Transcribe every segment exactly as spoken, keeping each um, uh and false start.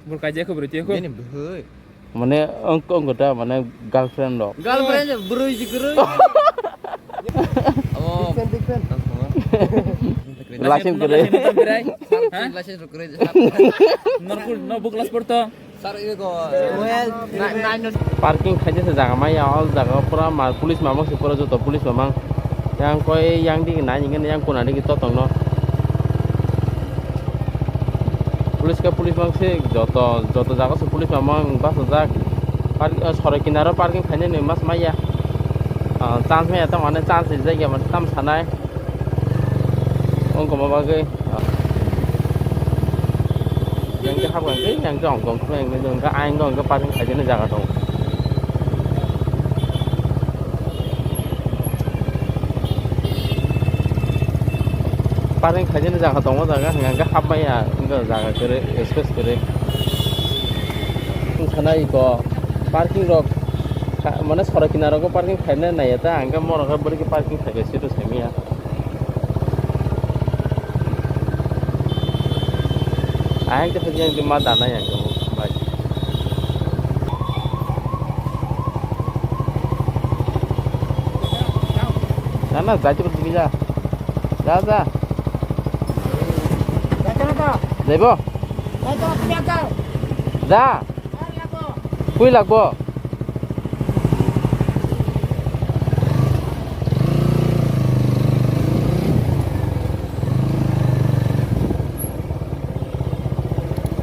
Bor kaijak khe bwrwi twi kho. Bini bwhwi. Mane, ang, ang kota, mane, girlfriend rok. Girlfriend, bwrwi si kwrwi. Abo. Big fan, big fan. License kwrwi. License kwrwi. Ha? License kwrwi. Norku, no, bu class porto. Sir, ini ko, well, na-, nine. Parking khaina se jaga maya, all jaga pura mar, police mamang se pura joto police mamang. Yang koi, yang digi nai, yang kona digi totong no. Police ka police mang se joto, joto jaga se police mamang bachajak. Park, ah, soroi kinaro parking khaina ni mas maya. Ah, chance maya ta mane chance rijak ya mane tam sanai. Wng koma bagwi, ah, yang ke hapkha khe, yang ke ongkong khe, yang ke, yang ke ayang khe parking khaijani jaga tongo. Parking khaijani jaga tongo, jaga hwnka hwnkhe hapmaya, wngkha jaga kwrwi, space kwrwi. Wng sanai iko parking rok kha-, mane soroi kinaro parking khaina naiya ta, hwnkhe morok khe bwrwi khe parking khaikhe sito saimanya. Ayang khe thajak yang ma dana yang khe bai. Na na jai tibur tibija. Ja ja. Jaibo. Ja. Koi lagbo.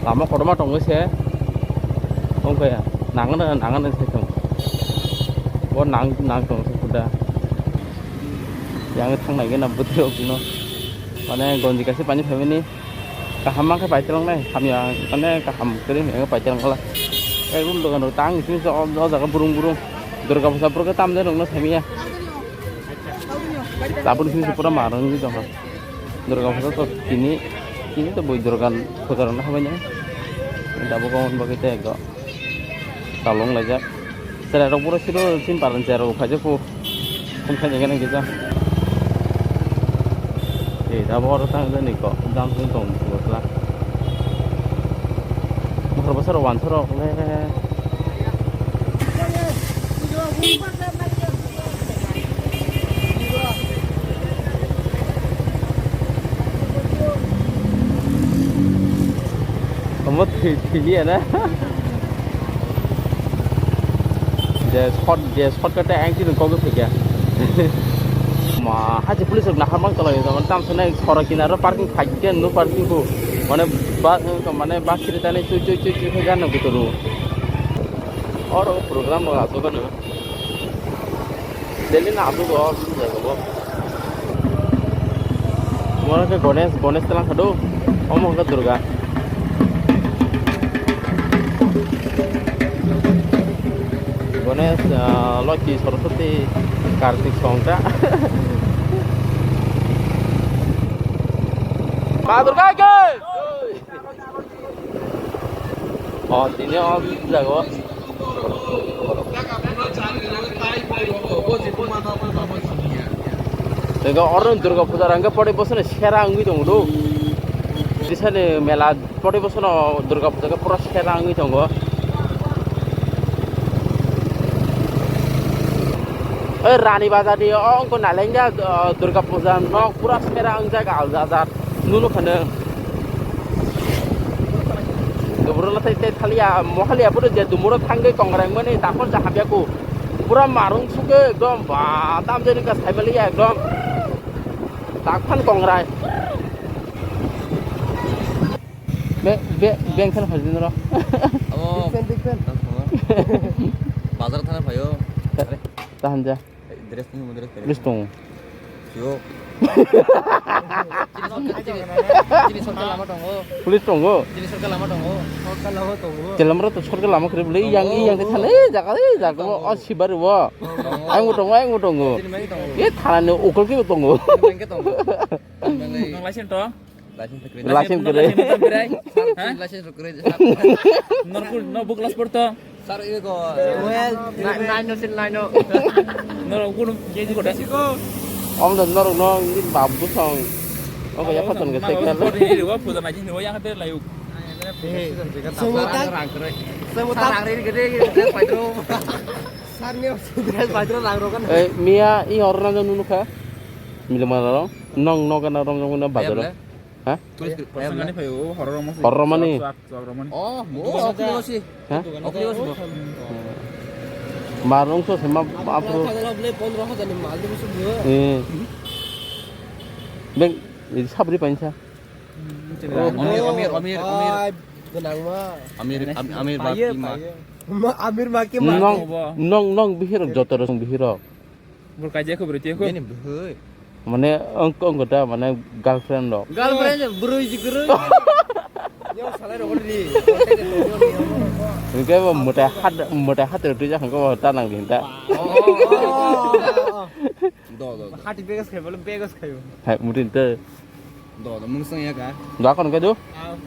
Lama kotorma tongwi se. Wngkhe nangano nangano se tong. Bo nang nang tong se kuda. Yang thangnai gana bwtwi rok no. Mane gonji kaisa pani phaimani. Kaham ma khe paitwlang nai, hamya, mane kaham kwrwi wngya paitwlang kala. Ek room dogan rok tang simi se o, o jaga burung burung. Durga puja borok khe tamjani rokno saimanya. Tabuk simi se pura ma rwngwi tongkha. Durga puja to tini, tini to bui Durga puja rokno habainai. Tabuk o bagwi tei ekdom. Chalong laijak. Cherai rok boro siro sin paran cherai rok phaijak po. Khum khaijak nang kisa. Ei, da boro tang jani ko. Jam sung tong bosla. Mohor bosor wan soro le. Omo thwi, thwiliya na? Je short, je shortcut ang tini kok phaikha. Ma, haji police rok nahar mang tolai, tamo tam sene soro kinaro parking khai khe, no parking ko. Mane ba, mane bus siri tani chui, chui, chui, chui, khe gana guturu. Oro program rok asuk ano. Delhi na asuk o, jaga bo. Mora ke Ganesh, Ganesh telang khadu. Omo ke Durga. Ganesh, ah, Loki, Saraswati, Kartik songta. Ma Durga ke! O, tini o jago. Tega oro Durga puja rangga pore bosone sera wngwi tongo do. Disani mela pore bosono Durga puja khe pura sera wngwi tongo. Oi Rani Bazar ni o wngkha Nailengga, o, Durga puja nok pura sera wngjak aljajak. Nunu khano. Duburo la tai tai thalia, mohaliya puro je dumuro thangwi kongrai mani takon ja hamya ku. Pura marung suke ekdom ba tam jeni ka saimaliya ekdom. Takhan kongrai. Be, be, beng khan hajin ro. Abo. Big fan, big fan. Bazar thana phayo. Tahan ja. Dress ni dress. Dress tong. Yo. Chini sorkar, chini, chini sorkar lama tongo. Police tongo. Chini sorkar lama tongo. Sorkar lama tongo. Chini lama to sorkar lama kre bole yang, yang thale jaga, jaga o sibari o. Tongo. Ang tongo, ang tongo. Chini mai tongo. Ye thana ni ukol ke tongo. Chini mai ke tongo. Nang license to? License kwrwi. License kwrwi. License kwrwi. Ha? License kwrwi. Norku, no, bu class porto? Sir, ini ko, well, na-, nine no, sin nine no. Norok kuno, kuno da? Om dan norok no, ini babu song. Oke, ya, patang ke sekal. Ini dua, putar aja, ini dua, yang ada layu. Sumutang. Sumutang. Sarni dress paidro rang rokan. Eh, Mia, i horna jong nunu kha. Mila mala rong. Nong noga na rong jong na bazar. Ha? Horror mani. Oh, mo okni osi. Ha? Okni osi mo. Marung so sema apro. Pondro hajar ni mal de musu. Eh. Beng, ini sabri painsa. Amir, Amir, Amir, Amir. Ai, gwnang ma. Amir, Am-, Amir bap paye, ima. Paye. Ma, Amir ma ke ma. Nong, nong, nong bihirok joto rok bihirok. Bor kaijak kho bro, tiya kho. Bini bwhwi. Mane ang, ang kota mane girlfriend rok. Girlfriend bwrwi ji kwrwi. Yo salai rok ri. Hingke bo mwtai hat, mwtai hat rok twijak hingke bo ta nang di hinta. Oh, oh, oh, oh. Do, do, do. Hati begas khai, bole begas khai. Hai, mutin te. Do, do, mung sang ya ka? Do, akon ke do? Ah.